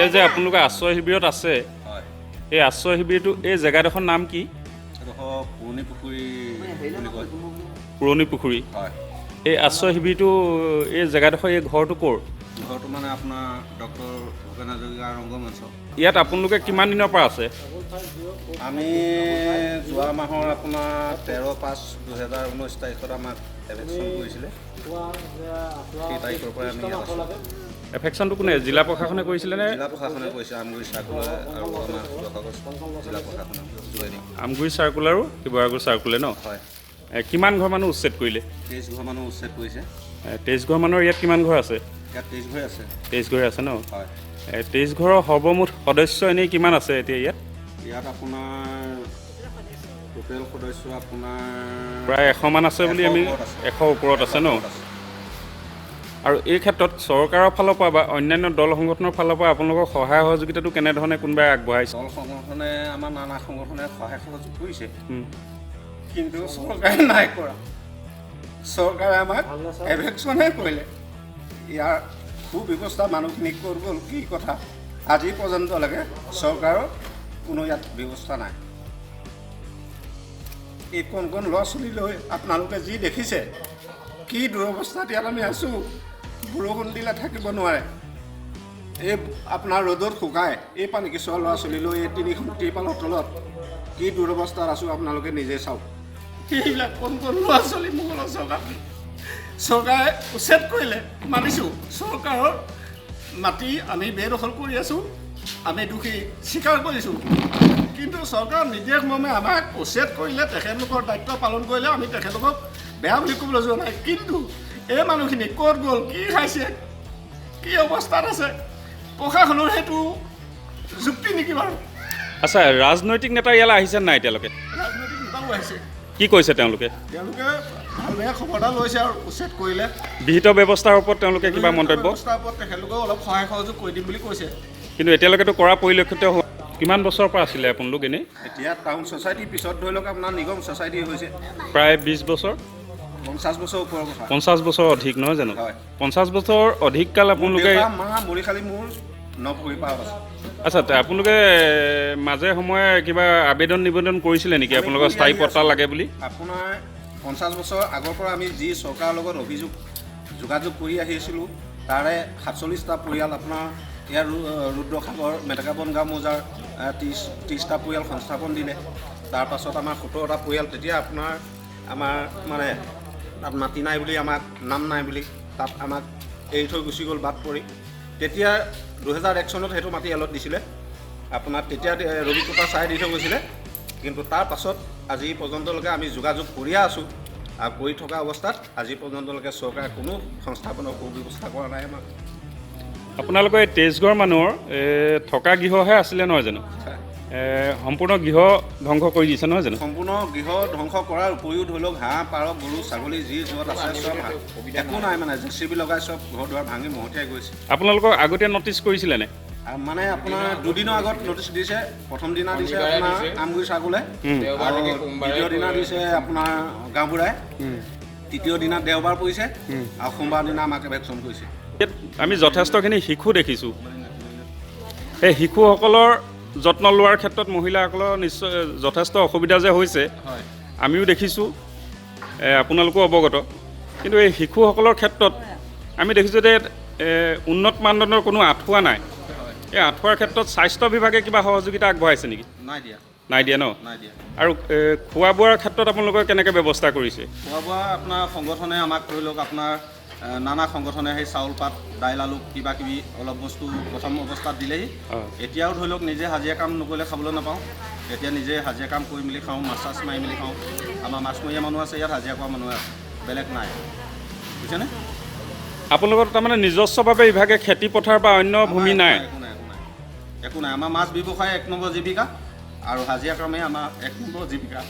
এতিয়া যে আপোনালোকে আশ্ৰয় শিবিৰত আছে, হয়। এই আশ্ৰয় শিবিৰটো, এই জেগাডোখৰ নাম কি? এডোখৰ পুৰণি পুখুৰী বুলি কয়। পুৰণি পুখুৰী। হয়। এই আশ্ৰয় শিবিৰটো, এই জেগাডোখৰ, এই ঘৰটো ক'ৰ? ঘৰটো মানে আপোনাৰ ডক্টৰ ভূপেন হাজৰিকা ৰংগমঞ্চ। ইয়াত আপোনালোকে কিমান দিনৰ পৰা আছে? আমি যোৱা মাহৰ আপোনাৰ 13/5/2019 তাৰিখত আমাক এভেকশ্যন কৰিছিলে। সেই তাৰিখৰ পৰাই আমি ইয়াত আছোঁ। এফেকশ্যনটো কোনে, জিলা প্ৰশাসনে কৰিছিলে নে? জিলা প্ৰশাসনে কৰিছে, আমগুৰি চাৰ্কুলাৰ আৰু আমাৰ শিৱসাগৰ জিলা প্ৰশাসনৰ যোগেদি। আমগুৰি চাৰ্কুলাৰো শিৱসাগৰ চাৰ্কুলে ন? হয়। কিমান ঘৰ মানুহ উচ্ছেদ কৰিলে? 23 ঘৰ মানুহ উচ্ছেদ কৰিছে। 23 ঘৰ মানুহৰ ইয়াত কিমান ঘৰ আছে? ইয়াত 23 ঘৰ আছে। 23 ঘৰ আছে ন? হয়। 23 ঘৰৰ সৰ্বমুঠ সদস্য এনেই কিমান আছে এতিয়া ইয়াত? ইয়াত আপোনাৰ টোটেল সদস্য আপোনাৰ প্ৰায় 100মান আছে বুলি আমি 100 ওপৰত আছে। 100 ওপৰত আছে ন? ওপৰত আছে। আৰু এই ক্ষেত্ৰত চৰকাৰৰ ফালৰ পৰা বা অন্যান্য দল সংগঠনৰ ফালৰ পৰা আপোনালোকক সহায় সহযোগিতাটো কেনেধৰণে কোনোবাই আগবঢ়াইছে? দল সংগঠনে, আমাৰ নানা সংগঠনে সহায় সহযোগ কৰিছে। কিন্তু চৰকাৰে নাই কৰা। চৰকাৰে আমাক এভেকশ্যনহে কৰিলে। ইয়াৰ সুব্যৱস্থা, মানুহখিনি ক'ত গ'ল, কি কথা, আজি পৰ্যন্তলৈকে চৰকাৰৰ কোনো ইয়াত ব্যৱস্থা নাই। এই কণ কণ ল'ৰা ছোৱালী লৈ আপোনালোকে যি দেখিছে, কি দুৰৱস্থাত ইয়াত আমি আছোঁ। বৰষুণ দিলে থাকিব নোৱাৰে, এই আপোনাৰ ৰ'দত শুকাই এই পানী কেঁচুৱা ল'ৰা ছোৱালী লৈ এই তিনিখন ত্ৰিপালৰ তলত কি দুৰৱস্থাত আছোঁ, আপোনালোকে নিজে চাওক। সেইবিলাক কণ কণ ল'ৰা ছোৱালী মোগলৰ চৰকাৰে উচ্ছেদ কৰিলে, মানিছোঁ। চৰকাৰৰ মাটি আমি বেদখল কৰি আছোঁ, আমি দোষী স্বীকাৰ কৰিছোঁ। কিন্তু চৰকাৰৰ নিৰ্দেশ মৰ্মে আমাক উচ্ছেদ কৰিলে, তেখেতলোকৰ দায়িত্ব পালন কৰিলে, আমি তেখেতলোকক বেয়া বুলি ক'বলৈ যোৱা নাই। কিন্তু এই মানুহখিনি ক'ত গ'ল, কি খাইছে, কি অৱস্থাত আছে, প্ৰশাসনৰ সেইটো যুক্তি নেকি বাৰু? আচ্ছা, ৰাজনৈতিক নেতা ইয়ালৈ আহিছে নাই এতিয়ালৈকে? ৰাজনৈতিক নেতাও আহিছে। কি কৈছে তেওঁলোকে? তেওঁলোকে ভাল বেয়া খবৰ এটা লৈছে আৰু উচ্ছেদ কৰিলে। বিহিত ব্যৱস্থাৰ ওপৰত তেওঁলোকে কিবা মন্তব্য? ব্যৱস্থাৰ ওপৰত তেখেতলোকেও অলপ সহায় সহযোগ কৰি দিম বুলি কৈছে। কিন্তু এতিয়ালৈকেতো কৰা পৰিলক্ষিত হোৱা। কিমান বছৰৰ পৰা আছিলে আপোনালোক এনেই? এতিয়া টাউন ছ'চাইটিৰ পিছত ধৰি লওক আপোনাৰ নিগম ছ'চাইটি হৈছে। প্ৰায় 20 বছৰ? 50 বছৰ ওপৰৰ কথা। 50 বছৰ অধিক নহয় জানো? হয়। 50 বছৰ অধিক কাল আপোনালোকে দেউতা মা মৰি খালি মোৰ নপুখুৰী পাৰত আছে। আচ্ছা, আপোনালোকে মাজে সময়ে কিবা আবেদন নিবেদন কৰিছিলে নেকি আমি আপোনালোকৰ কৰি স্থায়ী আহি পট্টা আছোঁ। লাগে বুলি? আপোনাৰ 50 বছৰ আগৰ পৰা আমি যি চৰকাৰৰ লগত অভিযোগ যোগাযোগ কৰি আহিছিলোঁ, তাৰে 47টা পৰিয়াল আপোনাৰ ইয়াৰ ৰুদ্ৰসাগৰ মেটেকাবন গাঁও মৌজাৰ 30টা পৰিয়াল সংস্থাপন দিলে। তাৰপাছত আমাৰ 17টা পৰিয়াল তেতিয়া আপোনাৰ আমাৰ মানে তাত মাটি নাই বুলি, আমাক নাম নাই বুলি তাত আমাক এৰি থৈ গুচি গ'ল বাদ পৰি। তেতিয়া 2001 চনত সেইটো মাটি এলট দিছিলে আপোনাৰ, তেতিয়া ৰবি কোটা চাই দি থৈ গৈছিলে। কিন্তু তাৰ পাছত আজি পৰ্যন্তলৈকে আমি যোগাযোগ কৰিয়ে আছোঁ আৰু কৰি থকা অৱস্থাত আজি পৰ্যন্তলৈকে চৰকাৰে কোনো সংস্থাপনৰ সুব্যৱস্থা কৰা নাই আমাক। আপোনালোকৰ এই 23 ঘৰ মানুহৰ থকা গৃহহে আছিলে নহয় জানো? সম্পূৰ্ণ গৃহ ধ্বংস কৰি দিছে নহয় জানো? সম্পূৰ্ণ গৃহ ধ্বংস কৰাৰ উপৰিও ধৰি লওক হাঁহ, পাৰ, গৰু, ছাগলী যি য'ত আছে চব একো নাই, মানে জেচিবি লগাই চব ঘৰ দুৱাৰ ভাঙি মহতিয়াই গৈছে। আপোনালোকক আগতীয়া নটিচ কৰিছিলে নে? আৰু মানে আপোনাৰ দুদিনৰ আগত নটিচ দিছে। প্ৰথম দিনা দিছে আপোনাৰ আমগুৰি চাৰ্কলে আৰু দ্বিতীয় দিনা দিছে আপোনাৰ গাঁওবুঢ়াই। তৃতীয় দিনা দেওবাৰ পৰিছে আৰু সোমবাৰ দিনা আমাক এভেকশ্যন কৰিছে। ইয়াত আমি যথেষ্টখিনি শিশু দেখিছোঁ। সেই শিশুসকলৰ যত্ন লোৱাৰ ক্ষেত্ৰত মহিলাসকলৰ নিশ্চয় যথেষ্ট অসুবিধা যে হৈছে, হয়। আমিও দেখিছোঁ, আপোনালোকো অৱগত। কিন্তু এই শিশুসকলৰ ক্ষেত্ৰত আমি দেখিছোঁ যে উন্নত মানদণ্ডৰ কোনো আঁঠুৱা নাই। এই আঁঠুৱাৰ ক্ষেত্ৰত স্বাস্থ্য বিভাগে কিবা সহযোগিতা আগবঢ়াইছে নেকি? নাই দিয়া। নাই দিয়া ন? নাই দিয়া। আৰু খোৱা বোৱাৰ ক্ষেত্ৰত আপোনালোকে কেনেকৈ ব্যৱস্থা কৰিছে? খোৱা বোৱা আপোনাৰ সংগঠনে আমাক ধৰি লওক আপোনাৰ নানা সংগঠনে সেই চাউল পাত, দাইল, আলু কিবা কিবি অলপ বস্তু প্ৰথম অৱস্থাত দিলেহি। এতিয়াও ধৰি লওক নিজে হাজিৰা কাম নকৰিলে খাবলৈ নাপাওঁ। এতিয়া নিজে হাজিৰা কাম কৰি মেলি খাওঁ, মাছ চাছ মাৰি মেলি খাওঁ। আমাৰ মাছমৰীয়া মানুহ আছে ইয়াত, হাজিৰা কৰা মানুহ আছে, বেলেগ নাই, বুজিছেনে? আপোনালোকৰ তাৰমানে নিজস্বভাৱে বিভাগে খেতি পথাৰ বা অন্য ভূমি নাই? একো নাই, একো নাই, একো নাই। আমাৰ মাছ ব্যৱসায় এক নম্বৰ জীৱিকা আৰু হাজিৰা কামেই আমাৰ এক নম্বৰ জীৱিকা।